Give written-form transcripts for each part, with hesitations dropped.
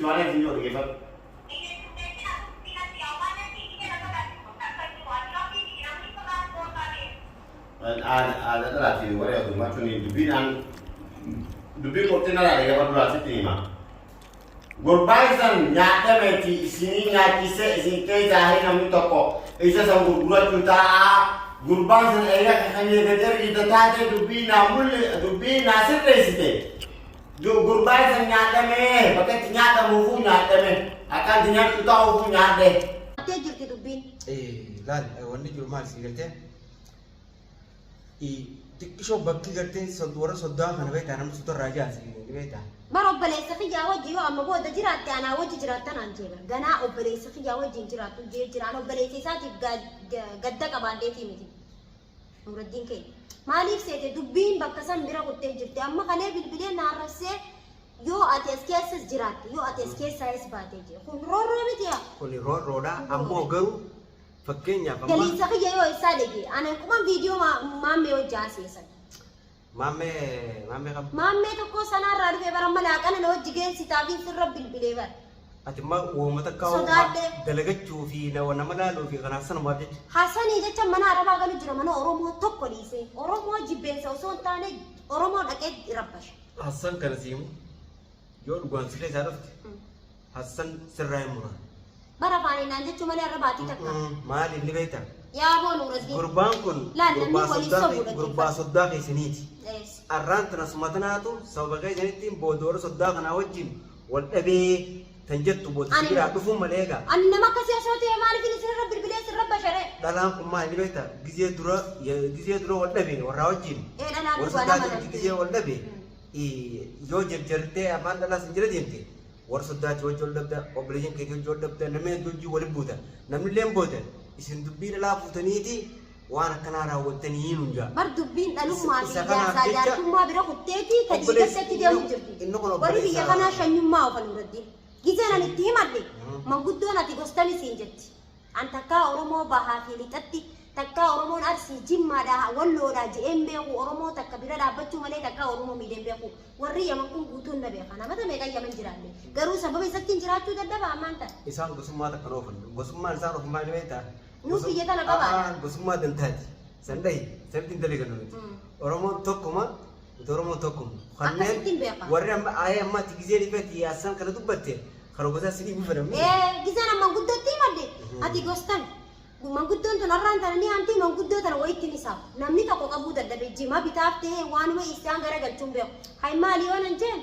malee isin yoo dhaggeeffadhu. Haadha dhalaati warri adummaa tuni dubbiin aan dubbiin qofti na laala gaba duraa sitti hima. Gurbaan san nyaadhameeti isinii nyaachisee isin keessaa hin namni tokko isa san gurgurachuu taa'aa. Gurbaan san eega kakanyee gad ergite taate dubbii naa mulli dubbii naa sirreessite. Gurbaan san nyaadhamee bakka itti nyaadhamuufuu nyaadhame akka itti nyaachuu taa'uufuu nyaadhe. Tee jirti dubbiin. Laal, wanni jiru maal sii galtee? Xiqqishoo bakki gartee warra soddaa kana beektaa, namni sodarraa jaansi ni beektaa. Bar obboleessa kiyyaa wajji yoo amma booda jiraatte anaa wajji jiraattan aan jee bar. Ganaa obboleessa kiyyaa wajjin jiraattu jee jiraan obboleessa isaatiif gadda qabaadheetii miti. Nuuraddiin keenya. Maaliif seete dubbiin bakka san bira kuttee jirti. Amma kalee bilbilee na arrabsee yoo ati as keessas jiraatte yoo ati as keessaayis baatee jee. Kun roorroo miti yaa. Kuni roorroodha. Ammoo garuu fakkeenyaaf amma. Galiinsa kiyya yoo isaa dhage ana quban viidiyoo maammee wajji haasa'e. Maammee maammee kam? Maammee tokko sanaarraa dhufee bara amma laaqana na wajji geessitaa fi sirra bilbilee bara. Ati immoo wooma takka Sodaadhe. dalagachuu fi nama laaluu fi kanaaf sanumaaf jecha. Hasanii jecha mana Arabaa galu jira mana Oromoo tokko dhiisee. Oromoo jibbeensa osoo hin taane Oromoo dhaqee rabbasha. Hassan kana siimu yoo dhugaan si keessaa dhufte Hassan sirraa hin muran. Bara afaaniin naan jechuu malee arra baatii takka. Maaliif ni beektaa? Yaa boo Nuuraddiin. Gurbaan kun Laal namni gurbaa waliin soddaa sobu gurbaa dhaggeeffadhu. soddaa keessaniiti. Yes. Arraan tana suma tanaatu sababa keessanittiin booda warra soddaa kanaa wajjin wal dhabee tan jettu booda si Ani biraa dhufuu malee egaa. Ani nama akkasii osoo ta'e maaliif inni sirra bilbilee sirra basharee? Dhalaan kun maal ni beektaa? Gizee dura wal dhabe warraa wajjin. Ee dhalaan Warra dhugaa soddaa nama wajjin dhabde. gizee wal dhabe yoo jarjartee afaan dhalaa sin jala deemte warra soddaati wajji wal dhabda, obboleeyyan keetii wajji wal dhabda, namni hedduu wajji waliin buuta. Namni illee booda isin dubbii dhalaa fuutaniiti waan akkanaa raawwattanii nuun jaa. Bar dubbiin dhalummaa fi Isa kanaaf jaarsaa jecha jaartummaa bira kutteeti ta obboleessi dhiigatti achi deemu jirti. Inni kun Warri biyya obboleessa kanaa shanyummaa oofan Nuuraddiin. Gizeen ani itti himadhe manguddoon ati gostami siin jetti. An takkaa Oromoo bahaa fi lixatti, takkaa Oromoon Arsii, Jimmaadhaa, Walloodhaa je'een beeku, Oromoo takka bira dhaabbachuu malee takkaa Oromoo miidheen beeku. Warri Yaman kun guutuun na beeka. Namata meeqan Yaman jiraanne. Garuu sababa isattiin jiraachuu dadhaba ammaan tana. Isaan gosummaa takka hin oofan. Gosummaan isaan oofan maali beektaa? Nuuf biyya tana qabaadha. Gosummaa dantaati. San dhahi. Sanitti hin dalagannu nuti. Oromoon tokkuma. Nuti Oromoon tokkuma. Akkasittiin beeka. Warri amma ayee amma ati gizee dhifeeti yaassan kana dubbatte kan gosaa si dhiibuu fedhan. Ee, gizeen an manguddootti himadhe ati gostan manguddoon tun har'aan tana ni aanti manguddoo tana wayitti ni saafu. Namni tokko qabuu dadhabe jima bitaaf ta'ee waanuma isaan garagalchuun beeku. Hay maali yoo nan jeen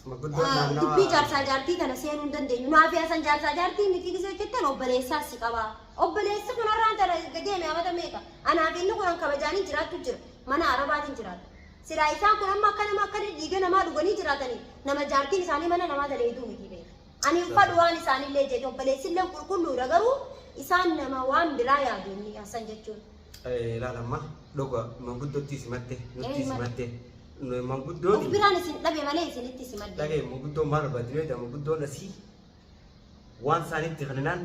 Manguddoon naannawa. Dubbii jaarsaa jaartii tana seenuu hin dandeenyu. Naafi Hasan jaarsaa jaartii miti gisee jettan obboleessaas si qaba. Obboleessi kun har'aan tana deeme amata meeqa? Anaaf inni kun an kabajaaniin jiraachuu jira. Mana Arabaatiin jiraata. Silaa isaan kun amma akka nama akka dhiiga namaa dhuganii jiraatanii nama jaartiin isaanii mana namaa daleeyduu miti beeka. Ani hin fadhu waan isaanillee jedhe obboleessillee qulqulluudha garuu isaan nama waan biraa yaadu inni Hasan jechuun. Ilaal amma dhuga manguddootti simatte nutti Ee, simatte Of manguddoon biraan isin dhabe malee isinitti simadhe. Dhagaye, manguddoon maal barbaaddi beektaa? Manguddoon asii waan isaaniitti kenninaan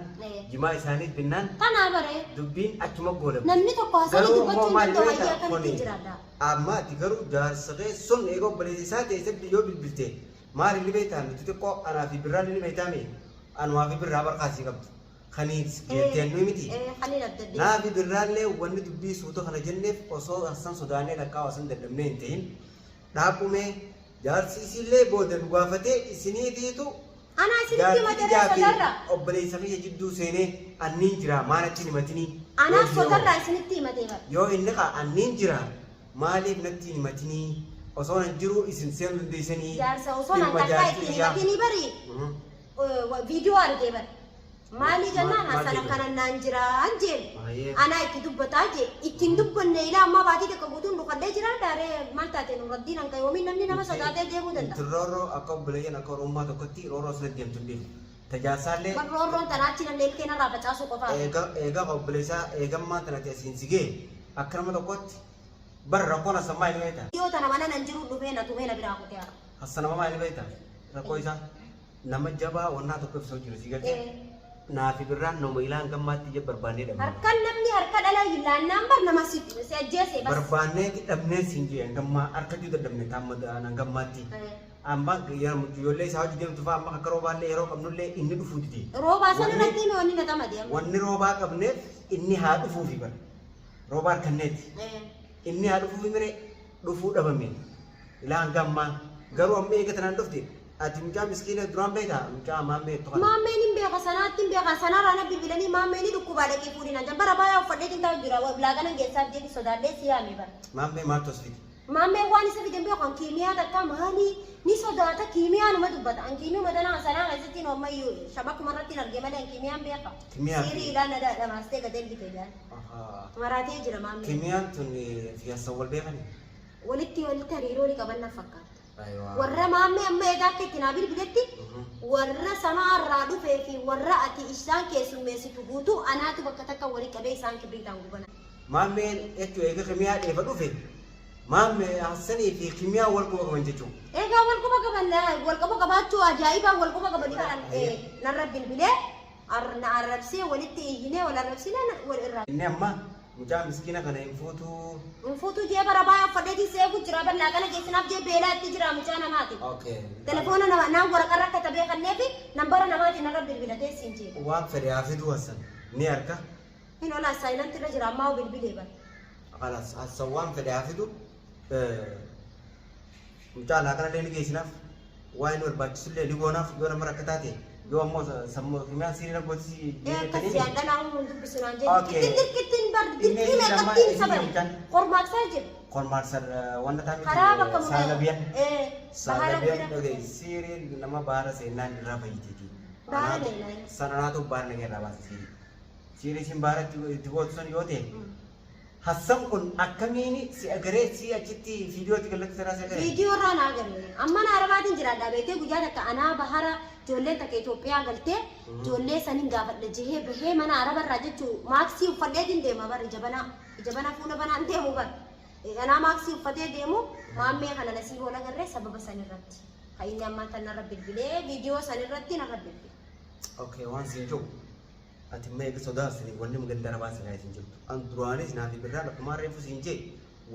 jimaa isaaniif binnaan Tanaa bare. Dubbiin achuma goolabdi. Namni tokko Hasanii Garuu dubbachuu immoo hin maal danda'u beektaa hayyee akkamittiin kuni jiraadha. Amma ati garuu jaarsa kee sun eega obboleessa isaa ta'e isatti yoo bilbilte maal inni beektaa nuti xiqqoo anaa fi birraan inni beektaa mee anumaa fi birraa barkaasii qabdu kanii geetteen nuyi miti. Ee, kaniin adda adda. Naa fi birraallee wanni dubbii suuta kana jenneef osoo Hassan sodaannee takkaa Hassan dadhabnee hin ta'in dhaaphumee jaarsi isiillee booda nu gaafatee isiniitiitu Anaa isinitti jaartii hima jedhee tiyyaa fi sodarra. obboleessa kiyya jidduu seenee anniin jira maa natti hin himatinii Anaa yoo jiru sodarraa isinitti himatee bara. Yoo inni kaa anniin jira maaliif natti hin himatinii osoo nan jiruu isin seenuu dandeessanii Jaarsa osoo nan dhimma takkaa jaartii itti hin kiyyaa. himatinii bari viidiyoo argee bara. Maalii jennaan Maal Hasan jedhe? akkana naan jiraan jeen. Baay'ee. Anaa itti dubbataa jee. Ittiin dubbanne ilaa ammaa baatii takka guutuun dhukadhee jiraan daaree maal taate Nuraddiin hanqa yoomiin namni nama sodaatee deemuu Nuti danda'a. roorroo akka obboleeyyan akka Oromummaa tokkotti roorroo asirra deemtu hin beeknu. Tajaarsaallee Bar roorroon tanaa achi namni ilkee narraa facaasuu qofaa. Eega eega obboleessaa eegammaa tanati asiin si ga'e akka nama tokkotti bar rakkoon Hassan maal beektaa? Yoo tana mana nan jiru dhufee na tumee na biraa kutee haqa. Hassan nama maal beektaa? Rakkoo isaa nama jabaa wannaa tokko ibsuu jiru si galtee. Ee. Naafi birraan nama ilaan gammaatti ija barbaannee dhabne. Harkaan namni harka dhala laannaan bar nama si si ajjeese bas. Barbaannee dhabnee siin jee hangammaa harkachuu dadhabne taamma hangammaatti. Amma yeroo ijoollee isaa hojii deemtu fa'aa amma akka roobaallee yeroo qabnullee inni dhufuu dide. Roobaa sana irratti hime wanni na xamade amma. Wanni roobaa qabneef inni haa dhufuufi bara. Roobaa harkanneeti. Inni haa dhufuufi miree dhufuu dhabame. Ilaa hanga ammaa garuu amma eega tanaan dhufte ati mucaa miskiina duraan beektaa mucaa maammee jettu kana. Maammeen hin beeka sanaatti hin beeka sanaarraa na bilbilanii maammeen ni dhukkubaa dhaqee fuudhi naan jedhan bara baayaa uffadheetiin taa'u jira laaqana geessaaf jedhi sodaadhee si yaame bara. Maammee maaltu as fide? Maammeen waan isa fide hin beeku an kiimiyaa takka maalii ni sodaata kiimiyaa numa dubbata an kiimiyuma tanaa sanaa keessatti nu ammayyuu shabakuma irratti hin arge malee an kiimiyaan beeka. Kiimiyaa fi- Siirii ilaa na dhamaastee gad ergite jaan. Ahaa. Maraatee jira maammeen. Kimiyaan tun fi Hassan wal beekani? Walitti walitti hariiroo ni qaban na fakkaata. Aywa. Warra maammee amma egaa akka itti naa bilbiletti warra samaarraa dhufee fi warra ati isaan keessummeessitu guutuu anaatu bakka takka walii qabee isaan kibriitaan gubana. Maammeen jechuun eega kimiyaa dheefa dhufe maammee Hassanii fi kimiyaa wal quba qaban jechuudha. Egaa wal quba qaban wal quba qabaachuu ajaa'ibaa wal quba qabanii kan narra bilbilee na arrabsee walitti iyyinee wal arrabsinee wal irraa. Inni amma mucaa miskiina kana hin fuutuu. Hin fuutuu jee bara baay'ee uffadheetii seeku jira bal'aa kana geessinaaf jee beelaa itti jira mucaa namaati. Okay. Telefoona nama naan waraqaa irra katabee kanneefi nambara namaatiin narra bilbilatee siin jee. Waan fedhe haa fiduu Hassan ni harka. Hin olaa silent irra jira ammaa bilbilee bara. Khalas Hassan waan fedhe haa fidu. Mucaa alaa kanallee ni geessinaaf waan inni barbaachisullee ni goonaaf yoo nama rakkataa ta'e yoo ammoo sammuu kimiyaan siirii na gootisi Akkas yaan dhalaa uumuun dubbisu naan jedhe. Okay. Dirqittiin dirqittiin bar Inni dirqii lama meeqattiin inni sabari. mucaan. Qormaaqsaa jira. Kormaarsa wanta taa'e Karaa bakka muka. Saalabiyan. Bahara Saalabiyan bira. dhagee siiriin nama bahara seenaan irraa fayyiteeti. Bahara seenaan. Sananaatu bahara nagaa irraa baasa siirii. Siirii isin bahara itti gootu sun yoo ta'e Hassan kun akkamiin si agaree si achitti viidiyootti kallattii saraa si agaree? Viidiyoo irraa naa agarre. Amma na arabaatiin jiraadha beektee guyyaa takka anaa bahara ijoolleen takka Itoophiyaa galtee ijoollee saniin gaafadha jehee bahee mana arabarraa jechuu maaksii uffadheetiin deema bar ija banaa ija banaa fuula banaan deemu bar. Anaa maaksii uffatee deemu maammee kana nasii boola agarree sababa sanirratti. Kan inni ammaan tan narra bilbilee viidiyoo sanirratti narra bilbile. Okay, waan siin jiru ati immoo eega sodaa isin wanni ganda arabaa isin isin jirtu. An duraanis naa fi birraa lakkumaa reefu siin jee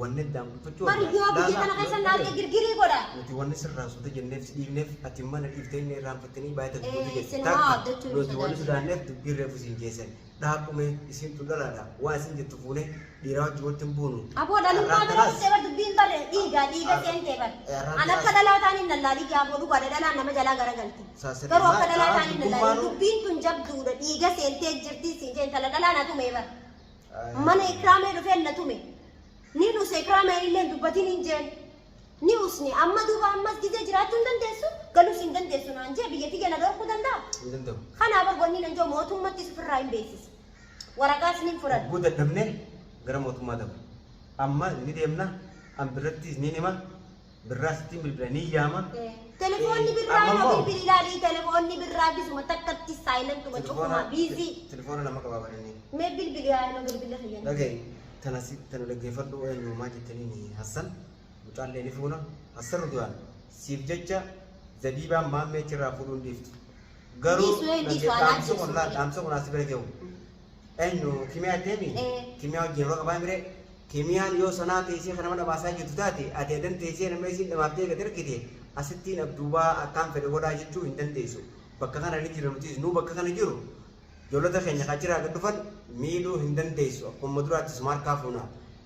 wanni addaan bulfachuu Bari yoo biyya kana keessa naannoo girgirii godha. Nuti wanni sirraa soda jenneef si dhiifneef ati mana dhiiftee inni irraanfattanii baay'ee Eh, jette. isin maa abdachuu hin Nuti wanni sodaanne. sodaanneef dubbiin reefu siin geessan. Dhaaqume isin tun dhalaadha. Waan isin jettu fuune dhiiraa wajjin walitti hin buunu. Aboo dhalummaa bira Arraan dhuftee bar dubbiin bare dhiiga dhiiga seentee bar. Arraan An akka tanaas- dhalaa taaniin nallaalii gaaboo dhugaadha dhalaan nama jalaa garagalti. Saasirri Garuu akka maal? dhalaa taaniin nallaalii Dubbummaanuu- dubbiin tun jabduudha dhiiga seentee jirti siin jeen tala dhalaa na tume bar. Mana ikraamee dhufee na tume. Ni dhuse ikraamee illee dubbatiin hin jeen. Ni usni amma duuba ammas gizee jiraachuu hin dandeessu galuus hin dandeessu naan jee biyya tiyya na dhorkuu danda'a. Hin danda'u. Kanaaf bar wanni nan jiru mootummatti ofirraa hin beeksisa. Waraqaas ni fudhadha. Hogguu dadhabnee gara mootummaa dabra. Amma ni deemna, an birrattis ni nima, birraa sittiin bilbila ni yaama. Telefoonni birraa Amma yoo immoo- bilbili ilaalii telefoonni birraa gisuma takkatti silentuma cufuma busy. Telefoona lama qabaa baranii. Mee bilbili yaa yoo bilbila fayyadamu. Dhaga'i tana si tana dhaggeeffadhu eenyumaa jettaniin Hassan mucaallee ni fuuna Hassan Rudwaan siif jecha zabiibaan maammee achirraa fuudhuu hin dhiiftu. Garuu Dhiisuu hin dhiisu, anaa dhaamsa kun dhiisu. dhaamsa kun asii bira gahu. Eenyu kimiyaa deemi Eh. kimiyaa wajjin yeroo qabaa mire kimiyaan yoo sanaa teessee kan nama dhamaasaa jirtu taate ati adan teessee nama isiin dhamaaftee gad ergite asittiin abduubaa akkaan fedhe godhaa jechuu hin dandeessu. Bakka kana ni jira nutis nuu bakka kana jiru ijoollota keenya kan jiraa gad dhufan miidhuu hin dandeessu. Akkuma duraatti suma harkaa fuuna.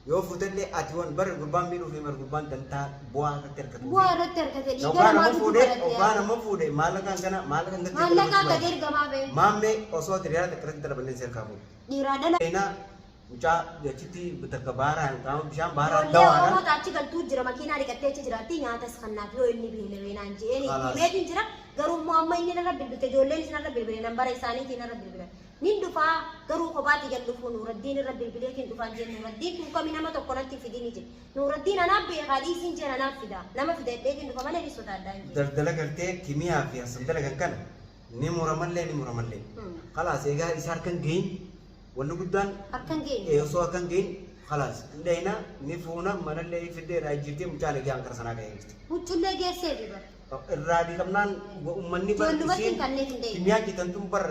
Yoo fuutellee ati wan bar gurbaan miidhuu fi mar gurbaan dantaa bu'aa irratti argatu. Bu'aa irratti argate dhiiga Obbaa namaa nama dhuguu fuudhee barate. obbaa nama fuudhee maallaqaan kana maallaqaan gatti Maallaqaa gad ergamaa ba'e. Maammee osoo ati riyaala takka irratti darbannee seerkaa fuudhu. Dhiiraa dhala. Seenaa mucaa achitti takka baaraan qaama bishaan baaraan Ijoollee Oromoo dawaadhaan achi galtuu jira makiinaa dhiqattee achi jiraatti nyaatas kannaaf yoo inni beelawee naan je'een itti Khalaas. himeetiin jira garuu immoo amma inni narra bilbilte ijoolleen isin narra bilbile nambara isaaniitiin narra bilbilan. Nin dhufaa garuu kophaatti gad dhufuu Nuuraddiin irra bilbileetiin dhufaan jeen Nuuraddiin tuukami nama tokko natti fidini jedhe. Nuuraddiin anaaf beekaa dhiisiin jeen anaaf fida nama fida jedheetiin dhufa malee ni sodaadhaan jeen. Daldala gartee kimiyaa fi Hassan dalagan kana ni muramallee ni muramallee. Khalaas egaa isa harkan gahin wanni guddaan Harkan geenye. Osoo harkan gahin khalaas dhayna ni fuuna manallee fiddee irraa jirtee mucaan egaa kara sanaa gahee jirti. Huccullee geessee fi bara. Irraa dhiqamnaan uummanni bar Ijoollumatti isiin hin kanneef hin deemu. Kimiyaa jettan bar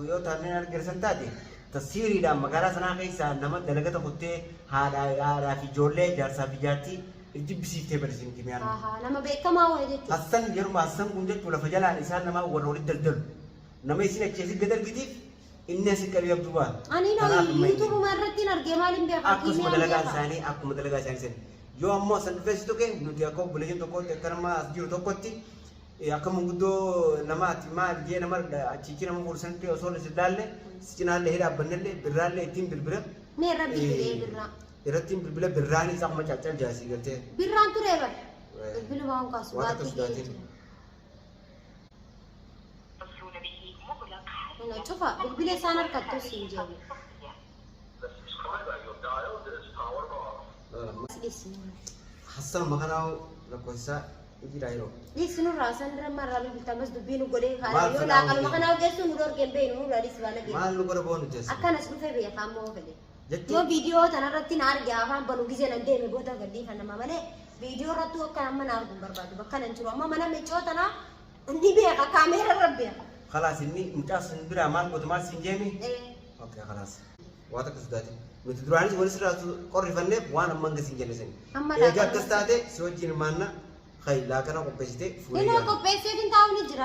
yoo taaneen argisan taate tasiiriidhaan magaalaa sanaa keessaa nama dalagata kuttee haadhaa fi ijoollee jaarsaa fi jaartii jibbisiiftee barsiin kimiyaan. Ahaa, nama beekamaa wayii jechuudha. Hassan yeruma Hassan kun jechuun lafa jalaan isaan nama warra walitti daldalu. Nama isin achi asii gad argitiif inni asii qabee abduu ba'a. Ani Kanaaf noo amma inni- yuutuubuma irratti hin argee maaliin beekaa? Akkasuma Kiimiyaan dalagaa beekaa. isaanii akkuma dalagaa isaanii sani. Yoo ammoo san dhufee si tuqe nuti akka obboleeyyan tokkotti akka nama as jiru tokkotti akka manguddoo nama ati maal jee nama achiichi nama fuulsanitti osoo si laalle si cinaallee hidha dhaabbannellee birraallee ittiin bilbila. Mee irra bilbilee birraa. Irratti bilbila birraanis akkuma caccal jaasii galtee. Birraan turee bara. Bilbiluma waan kaasu Waan akka baattii sodaatiin. ga'ee jira. Cufa bilbila isaan harkattu siin jedhu. Dhiisi. Hassan makanaa lakkoofsa jira yeroo. Dhiisi nurraa san irra marraa bilbiltamas dubbii nu godhee Maal kaadha. Yoo fedhaa laaqaluma hojii? kanaa geessu nu dhorkeen beeynu nurraa dhiisi baala geessu. Maal nu godha boonu jeessa. Akkanas dhufee beekaa ammoo fedhe. Jechuun Yoo viidiyoo tanarratti na arge afaan banuu gisee nan deeme booda gadhiifan nama malee viidiyoo irrattuu akka amma na arguun barbaadu bakka nan jiru amma mana miccoo tanaa ni beeka kaameera irra beeka. Khalaas inni mucaa sun biraa maal gootu maal siin jeemi? Eh, Okay, khalaas. Waa takka sodaate. Nuti duraanis wal sirraa qorrifanneef waan amma hanga siin jenne sani. Amma Egaa laaqana- akkas taate si wajjin hirmaanna. Khayi laaqana qopheessitee fuudhee Inni yaala. qopheesseetiin taa'u ni jira.